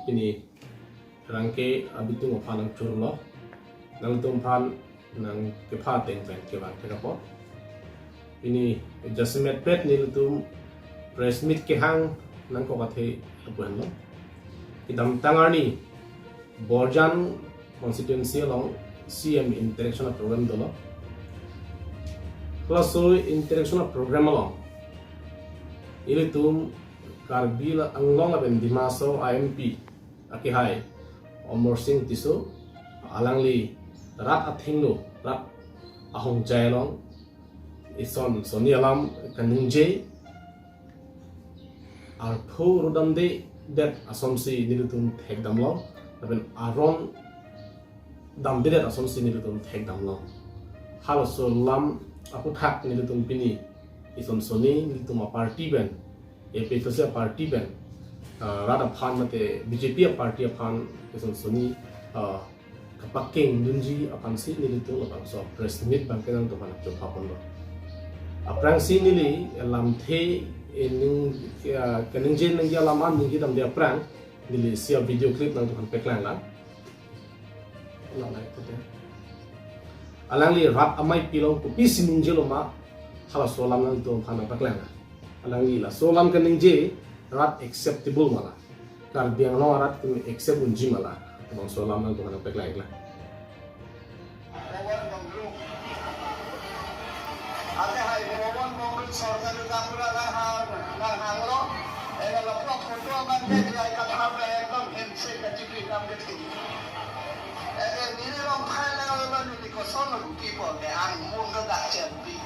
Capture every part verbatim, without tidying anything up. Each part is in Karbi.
Pini rangke abitung aphan nangchurlo, nangtum aphan nangkepha ateng pen kevang thek apot. Pini jasemet pet nelitum press meet kehang nangkok athe lapu henlo. Kedamtang arni Borjan constituency along C M interaction program dolo. Laso interaction program along ilitum Karbi la- Anglong lapen Dima Hasao I M P akehai Amarsing Tisso alangli rat athengno, rat ahongjai along ison sonni alam kaningje arphu rodamdedet asonsi nelitum thekdamlo, lapen aron damdedet asonsi nelitum thekdamlo. Halaso alam aphuthak nelitum pini ison sonni nelitum aparty pen, A P H L C aparty pen, ah, rat aphan mate B J P aparty aphan ison sonni, ah, kapakengdunji aphansi nelitum labangso press meet abangke nangtum aphan chopha ponlo. Aphrangsi neli lamthe, eh, ning, ah, kaningje nangji alam an ningjedamde aphrang neli isi avideo clip nangtum aphan paklanglang. Alangli tete, alangli rat amei pilong kopisi ningjelo ma, halaso alam nangtum aphan nangpaklanglang. Alangli laso alam kaningje rat acceptable ma la, Karbi Anglong arat atum accept unji ma la, labangso alam nangtum aphan nangpaklanglang. Pawan Bongrung. Akehai Pawan Bongrung sorkari gaonbura nanghang, nanghanglo. Ega lapu photo abangke J I Kathar pen ekdom handshake kachipi dam kethi. Ega neli rong phai nanglo, neli koson lo duty po ke ang mun ke dak chen pi.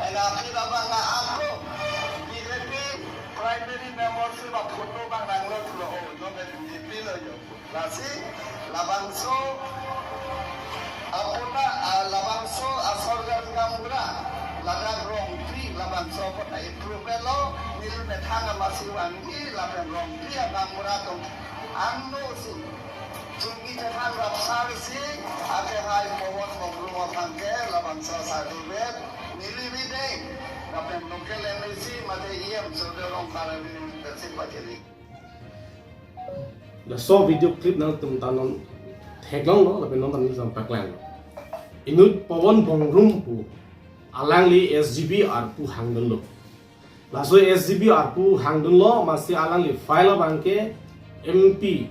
Ega aphi labang na ako B J P primary membership aphoto abang nanglo thulo, o yo ke B J P lo yo. Lasi labangso apuna, ah, labangso asorkari gaonbura ladak Rongpi labangso apuna approval lo, neli methang amatsi vangji lapen Rongpi agaonbura atum angno si chingki chethan rapsarsi akehai Pawan Bongrung aphan ke labangso certificate neli bideng lapen local M A C mate E M Surjya Rongphar abidi pensi pachini. Laso video clip nangtum ta non theklonglo, lapen non ta nangtum paklanglo. Inut Pawan Bongrung pu alangli S G B arpu hangdunlo. Laso S G B arpu hangdunlo, amatsi alangli file abangke M P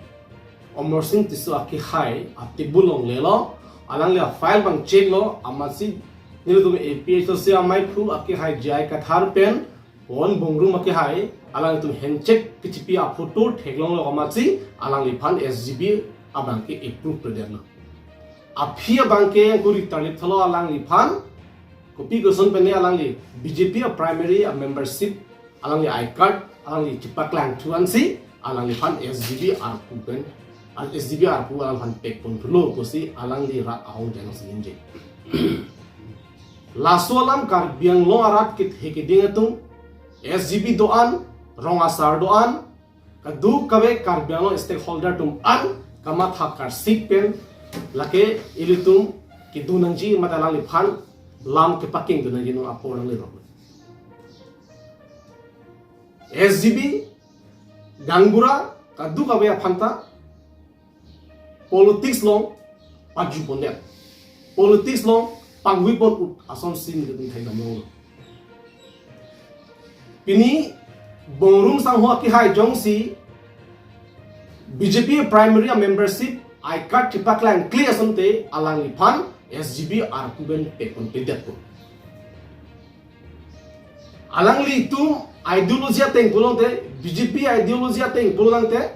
Amarsing Tisso akehai atable along lelo, alangli afile abang check lo, amatsi nelitum A P H L C amaiphu akehai J I Kathar pen Pawan Bongrung akehai alangtum handshake kachipi aphoto theklonglo, amatsi alangliphan S G B abangke approve kledetlo. Aphi abangke kuri tarlip thalo alangliphan, kopi koson pen alangli B J P a primary a membership, alangli I card alangli chepaklang thu ansi alangliphan S G B arpu pen, ah, S G B arpu alangphan pekpon thulo pusi alangli rat ahongjai alongsi ningje. Laso alam Karbi Anglong arat kethe keding atum, S G B do-an, rong asar do-an, kadokave Karbi Anglong stakeholder atum an kamatha karsik pen lake ilitum kedun nangji mate alangliphan lam kepakengdun nangji non apor nanglirok. S G B gaonbura kadokave aphan ta politics along paju pondet, politics along panghui pon-ut asonsi nelitum thekdamlonglo. Pini Bongrung sangho akehai jongsi B J P primary a membership I card chepaklang kle asonte alangliphan S G B arpu pen pekpon kledetpo. Alanglitum ideology ateng pulongte, B J P ideology ateng pulongte,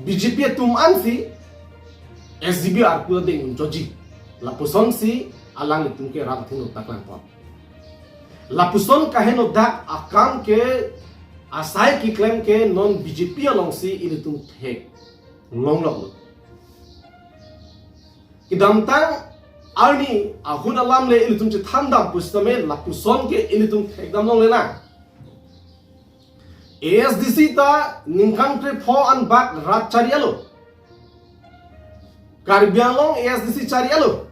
B J P atum ansi S G B arpu ateng unchoji. Lapusonsi alanglitum ke rat athengno paklang pon. Lapuson kaheno dak akam ke asai keklem ke non B J P alongsi ilitum theklongloklo. Kedamtang arni ahut alam le ilitum chethandam pusitame lapuson ke ilitum thekdamlonglelang. A S D C ta ningkan krepho anbak rat chari-alo. Karbi Anglong A S D C chari-alo.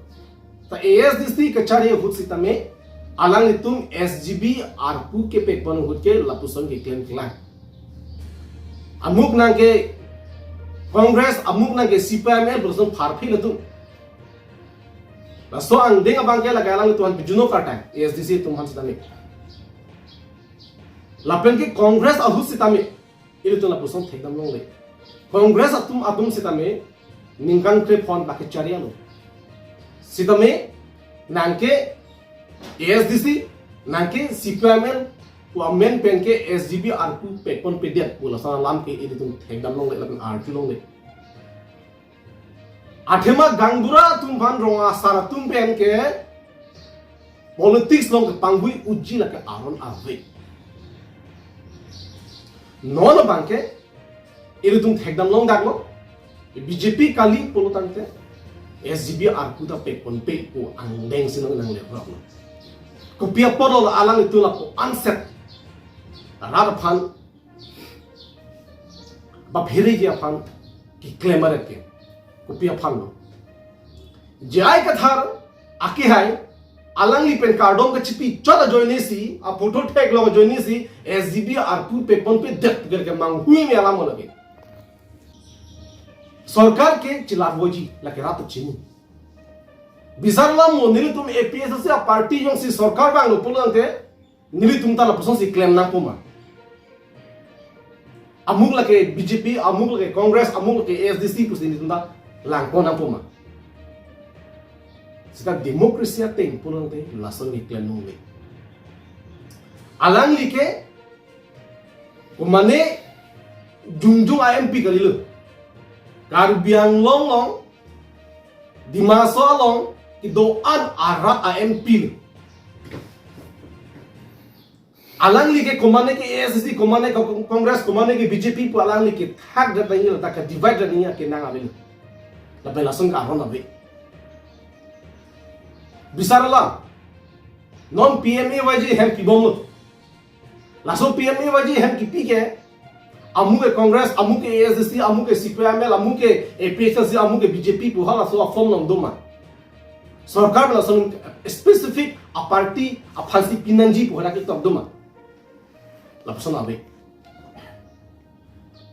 Ta A S D C kachari ahut sitame alanglitum S G B arpu kepekpon ahut ke lapuson keklem kelang. Amuk nangke Congress, amuk nangke C P I M L, puson pharphi latum. Laso angdeng abangke lake alanglitum aphan pijuno kartang, A S D C atum aphan sitame. Lapen ke Congress ahut sitame, ilitum lapuson thekdam longle. Congress atum atum sitame, ningkan krephongo baki chari alo. Sitame, nangke A S D C, nangke C P I M L, pu amen pen ke S G B arpu pekponpedet pu lason alam ke ilitum thekdam longle lapen arju longle. Athema gaonbura atum aphan rong asar atum pen ke politics along kepangvui uji lake aron ave. Non abangke ilitum thekdam longdaklo, B J P kali pulo tangte S G B arpu ta pekponpe pu angdeng si nanglepraplo. Kopi apotlo alanglitum lapu anset rat aphan, baphere ji aphan keklem aret ke. Kopi aphanlo. J I Kathar akehai, alangli pen kardom kachipi chot ajoine si, aphoto theklong ajoine si, S G B arpu pekponpedet pu ke manghui me alam lake. Sorkar ke chilavoji, lake rat chini. Bisar alam mo nelitum A P H L C aparty jongsi sorkar vanglo pulo tangte, nelitum ta lapuson si klem nangpo ma? Amuk lake B J P, amuk lake Congress, amuk lake A S D C pusi nelitum ta langpon nangpo ma? Seta democracy ateng pulo tangte lason keklem longle. Alangli ke komane jongjong a-M P kalilo. Karbi Anglong along, Dima Hasao along kedo-an arat a-M P lo. Alangli ke komane ke A S D C, komane ke Congress, komane ke B J P pu alangli kethakdet nangji, ladak ke-divide nangji akenang avelo. Lapen lason ke aron ave. Bisar alam. Non P M A Y G hem pibomlo. Laso P M A Y G hem kipi ke, amuk ke Congress, amuk ke A S D C, amuk ke C P I M L, amuk ke A P H L C, amuk ke B J P pu halaso a-form along doma? Sorkar lason specific aparty aphansi pinangji pu hala ketok doma? Lapuson ave.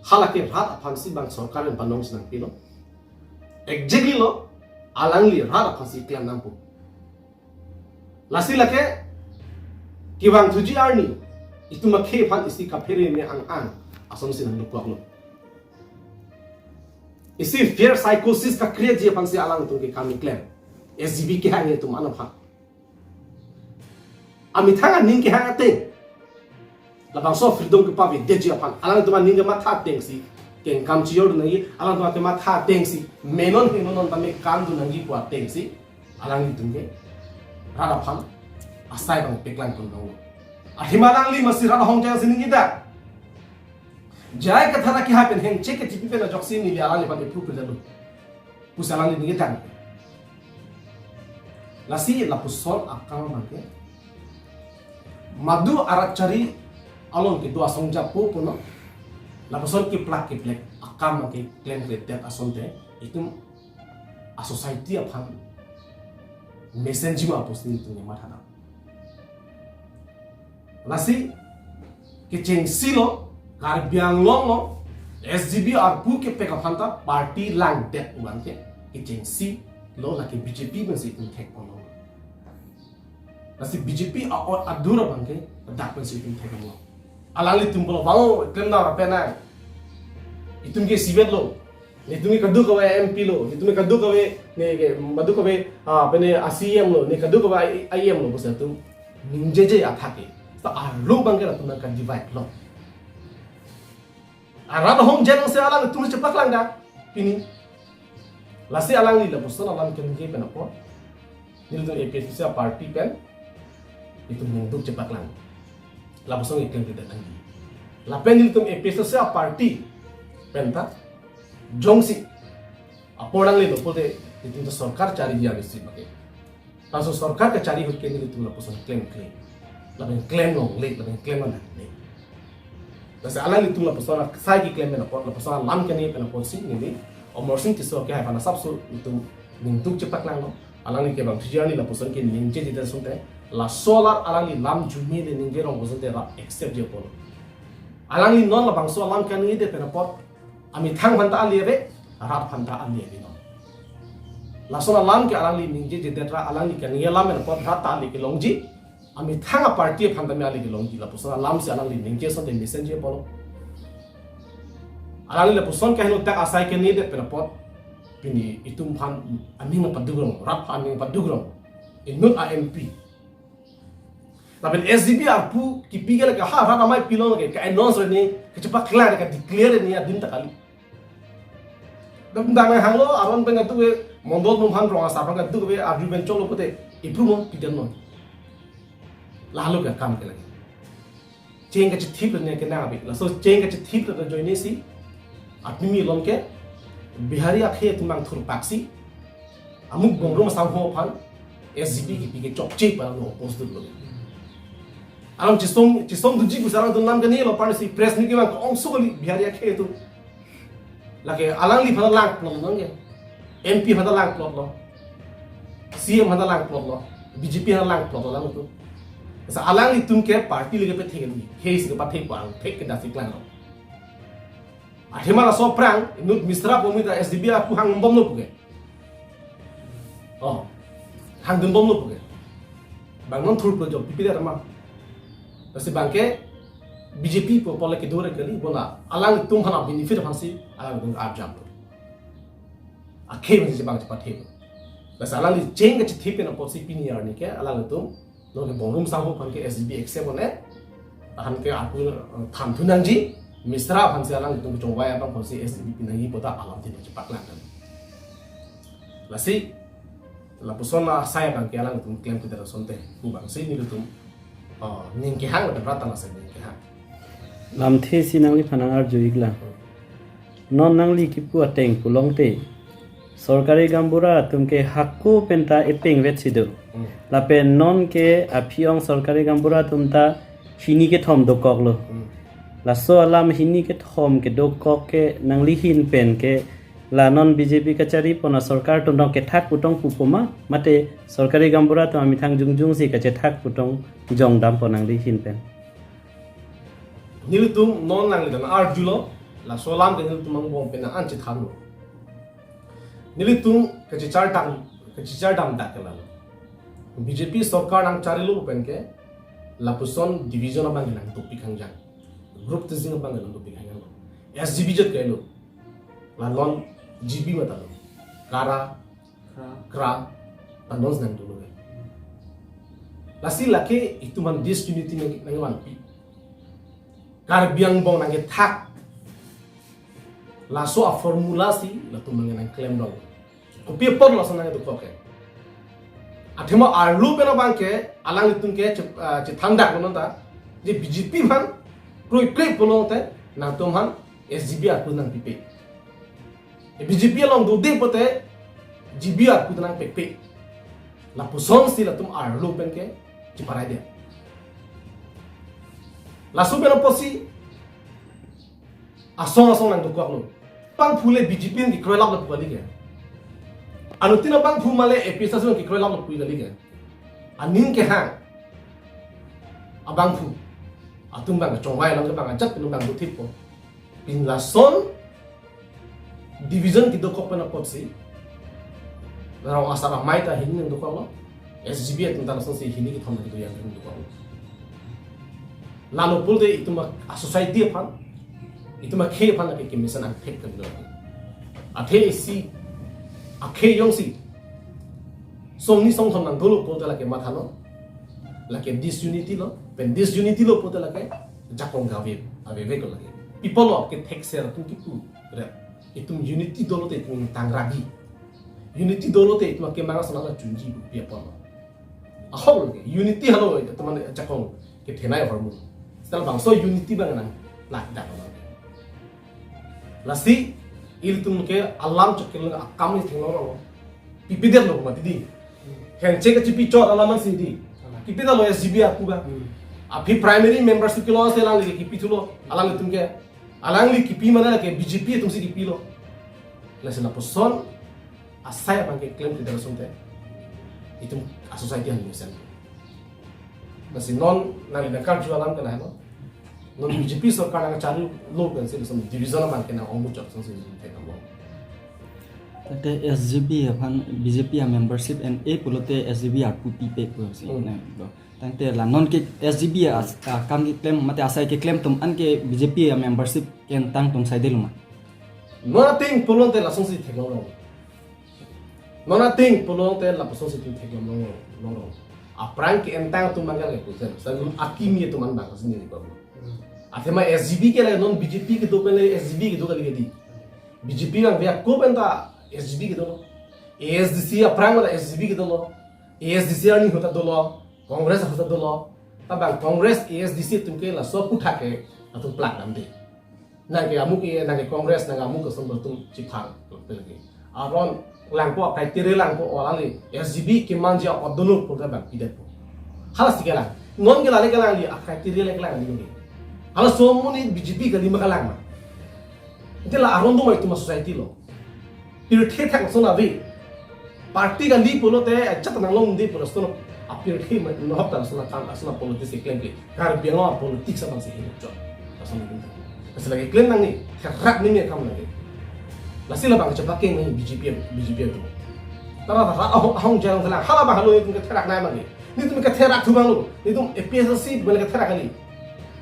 Halake rat aphansi bang sorkar pen panong si nangpilo. Exactly lo, alangli rat aphansi klem nangpo. Lasi lake kevangthuji arni, itum akhei aphan isi kaphere me ang-ang asonsi nangdukoklo. Isi fear psychosis ka-create ji aphansi alangtum ke kam keklem. S G B kehang atum an aphan. Amethang aning kehang ateng, labangso freedom kepavedetji aphan alangtum aning kematha atengsi kengkam chijordun nangji, alangtum kematha atengsi menon henonon tame kamdun nangji pu atengsi alanglitum ke rat aphan asai abang peklang pon nanglo. Athema alangli masi rat ahongjang si ningjedak. J I Kathar akehai pen hengche kechipi pen ajoksi neli alangliphan approve pejalo pusi alangli ningjedak. Lasi lapuson akam abangke, madu arat chari along kedo asong japo puno, lapuson keplak keplek akam abangke klemkledet asonte, itum a-society aphan mesenji ma pusi nelitum mathadam. Lasi kechengsi lo, Karbi Anglong along S G B arpu kepek aphan ta party langdet abangke kechengsi lo, lake B J P pensi itum thekponlo. Lasi B J P a-ot adur abangke dak pensi itum thekponlo. Alanglitum pulo, "Bang, klem nang rape nang. Itum ke isivet lo. Netum ke kadokave M P lo. Netum ke kadokave, ne ke, kadokave, ah, pene a-C E M lo. Ne kadokave I-, I M lo," pusi atum ningjeje athak ke. Seta arlo abangke latum nangka-divide lo. Arat ahongjang si alangtum chepaklang dak pini. Lasi alangli lapuson alam keningje pen apot, nelitum A P H L C aparty pen itum ningduk chepaklang. Lapuson itum tidak tanggi. Lapen nelitum A P H L C aparty pen ta jongsi apor nangle lo pulote, itum ta sorkar chariji abisi abangke. Laso sorkar kachari ahut ke nelitum lapuson klemkle, lapen klem longle, lapen klem longle. Lasi alanglitum lapuson asai keklem pen apot, lapuson alam keningje pen apotsi neli Amarsing Tisso akehai aphan asapso itum ningduk chepaklanglo. Alangli kevangthuji arni lapuson keningjejedet asonte, laso alar alangli lam arjume le ningje rong asonte rap accept ji apotlo. Alangli non labangso alam kaningjedet pen apot amethang aphanta ale ave, rat aphanta ale ave non. Lason alam ke alangli ningjejedet ra alangli kaningje alam pen apot rat ta ale kelongji, amethang aparty aphan tame ale kelongji, lapuson alam si alangli ningje asonte mesenji apotlo. Alangli lapuson kaheno tak asai kaningjedet pen apot pini itum aphan aning paduk rong, rat aphan aning paduk rong. Inut a-M P. Lapen S G B arpu kipi ke lake ha rat amei pilong lake ka-announce reni, kachepaklang, ka-declare reni adim ta kali. Dam dam hanglo aron pen kaduk ke, mondol atum aphan, rong asar aphan kaduk ke arju pen cholo pute ipru mo piden non. Lalu ke akam ke lake. Cheng kachethip reni kenang abi. Laso cheng kachethip reni ajoine si apimi along ke Bihari akhei atum bang thurpaksi amuk bongrum asangho aphan S G B kipi ke chokche pa lo oppose dunlo. Alam chisong chisong dunji pu sarang dun lam kani lo, parsi press meet ke bang ongso kali Bihari akhei atum. Lake alangli aphan langplot lo nang ke. M P aphan langplot lo. C M aphan langplot lo. B J P aphan langplot lo alangtum. Sa alanglitum ke party le kepethek kali. He si kepethek bang thek ke dasi klang lo. Athema laso aphrang inut Misra pu amei ta S G B arpu hangbomlo puke. Oh. Hangdunbomlo puke. Bang non thurplo jok pipi der ma. Lasi bang ke B J P pu apot le kedo re kali, bonta alangtum aphan a-benefit aphansi alangtum arjam. Akhei bang si bang chepathe. Lasi alangli cheng kachethip pen apotsi pini arni ke alangtum non ke bongrum asangho aphan ke S G B accept one. Aphan ke arpu, eh, than thu nangji, Misra aphansi alangtum chongvai abang aphansi S G B pi nangji pu ta alam tin chepaklang kan. Lasi lapuson asai abang ke alangtum klemkledet asonte pu bangsi nelitum, oh, ning kehang lapen rat ta asai ning kehang. Lamthe si nangliphan nang-arju iklang. Non nangli kipu ateng pulote, sorkari gaonbura atum ke hako penta epeng vet si do. Hmm. Lapen non ke aphi-ong sorkari gaonbura atum ta hini kethom dokoklo. Hmm. Laso alam hini kethom kedokok ke nangli ahin pen ke la non B J P kachari pon asorkar atum dong kethak putong pupo ma, mate sorkari gaonbura atum amethang jongjong si kachethak putong jongdampo nangli ahin pen? Nelitum non nangli dan arjulo, laso alam ke nelitum angbong pen nang-an chethanlo. Nelitum kachechar dam, kachechar dam dak ke lalo. B J P sorkar nangcharilo pen ke, lapuson division abang nangdopik hangjang. Group tezing abang nangdopik hangjang lo. S G B jat ke lo. La non G B mata lo. Kara, Kra. Kra, ta non nangdolo ke. Lasi lake itum aphan disunity nang, nangvanpi. Karbi angbong nangkethak. Laso a-formula si latum nang nangklem dong. Kopi apot laso nangdokok ke. Athema arlo pen abang ke alanglitum ke che-, ah, chethandak lo non ta. Je B J P aphan kroikroi pulote nangtum aphan S G B arpu nangpipe. B J P along dode pote G B arpu ta nangpepe. Lapusonsi latum arlo pen ke cheparai dia. Laso pen apotsi asong asong nangdokoklo. Bangphu le B J P nangkekroilaplo pu kali ke. Anuttin abangphu male A P H L C nangkekroilaplo pu kali ke. Aning kehang abangphu atum bang chongvai along ke bang ajat pen bang dothippo. Pini lason division kedokok pen apotsi, rong asar amei ta hini nangdokoklo, S G B atum ta lasonsi hini kethom nangdo yang nangdokoklo. Lalo pulote itum a-society aphan, itum akhei aphan lake kemesen angthek kan do. Athe isi akhei jongsi songni songthom nangdolo pulote lake mathalo, lake disunity lo, pen disunity lo pulote lake jakong gave, avevek lo lake. People lo ke thekser atum kipu, re. Itum unity dolote itum tangragi. Unity dolote itum akemang asonlo chunji pu pi apotlo. Ahok lo ke, unity halo teman jakong kethenei ahormu. Setelah bangso unity bang nangplakdak lo. Lasi ilitum ke alam chot kelong akam ni theklong lo. Pipedetlo mati di. Henche kachepi chot alam si di. Kipedetlo S G B arpu ba. Hmm. Aphi primary membership kelong si alangli kipithulo. Alanglitum ke. Alangli kipi mane lake B J P atumsi kipilo. Lasi lapuson asai abang ke klemkledet asonte itum a-society aphan mesen. Lasi non nangli nangkarju alam ke lahelo. Non B J P sorkar nangcharilo pensi lason division abang ke nang-ongmuchot song si thek nang long. Tangte S G B aphan B J P a membership en-e pulote S G B arpu pipe pusi Hmm. nang do. Tangte la non ke S G B a, a kam keklem mate asai keklem atum an ke B J P a membership ke-entang atum saidelo ma? Non ateng pulote lasonsi theklong long. Non ateng pulote lapuson si atum theklong long, long, long. Aphrang ke-entang atum abang ke pusen. Sa akimi atum an abang si neli babu. Athema S G B ke la non B J P kedo pen le S G B kedo kali kedi. B J P abang via ko pen ta S G B kedo lo. A S D C aphrang la S G B kedo lo. A S D C arni ahut ta dolo. Congress ahut ta dolo. Tabang Congress A S D C atum ke laso aputhak ke atum plak damde. Nang ke amuk ke, nang ke Congress, nang ke amuk ke son atum chiphan pelagi. Aron langpo, criteria langpo, o alangli S G B kemanji a-odonok pulote bang pidetpo. Halasi kelang. Non ke la le kelangli, a-criteria le kelangli non ke. Halaso amonit B J P kali ma kelang ma? Ante la aron do ma itum a-society along. Pirthe thak lason ave. Party kali pulote ajat nang longde pulo lason, apirthe ma nohok ta lason akam, lason a-politics keklem ke. Karbi Anglong a-politics abang si hingchot. Lason itum. Lasi lake klem nangne, therak nangne akam lake. Lasi labang chepakeng nangne B J P, B J P atum. Tara tara ahong, ahong jarong thelang, hala abang halo itum ketherak nai mane. Netum ketherak thu abang lo, netum A P H L C abang ketherak kali.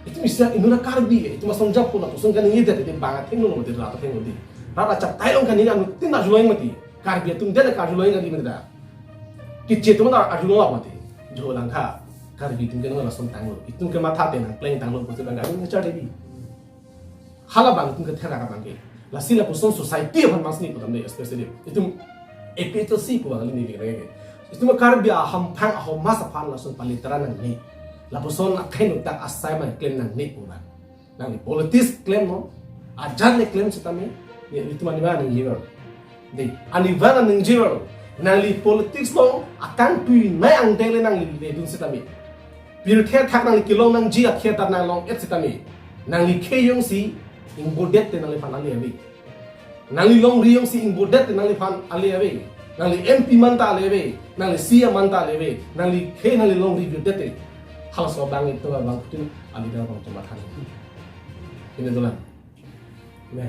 Itum isi inut a-Karbi, itum asong jap pula, pusong kaningje det, itum bang athengno lo mati, rat athengno di. Rat achap tai long kaningje anuttin arjulong mati. Karbi atum det le karjulong kali mati da. Keche atum ta arjulong mati. Jo langkha. Karbi atum ke non lason tanglo. Itum ke matha te nangpleng tanglo pusi bang arum ngecha debi. Hala abang itum ketherak abang ke. Lasi lapuson society aphan masni putam de, especially itum A P H L C pu abang neli lake. Itum Karbi ahamphang ahomas aphan lason palitera nangne. Lapuson akhai nuktak asai ma klem nangne pu abang. Nangli politics klem non, ajat le klem setame, ya, itum aningvan ningjever. De, aningvan ningjever. Nangli politics along akangtui nai angdeng le nangli ledun setame. Pirthe thak nangli kelong nangji akhei ta nanglong-et setame. Nangli khei jongsi ingbodet te nangliphan ale ave. Nangli longri jongsi ingbodet te nangliphan ale ave. Nangli M P man ta ale ave. Nangli C E M man ta ale ave. Nangli khei nangli longri bodet te. Halaso abang itum abang kutin a-leader abang chematha. Pini dolang. Ne.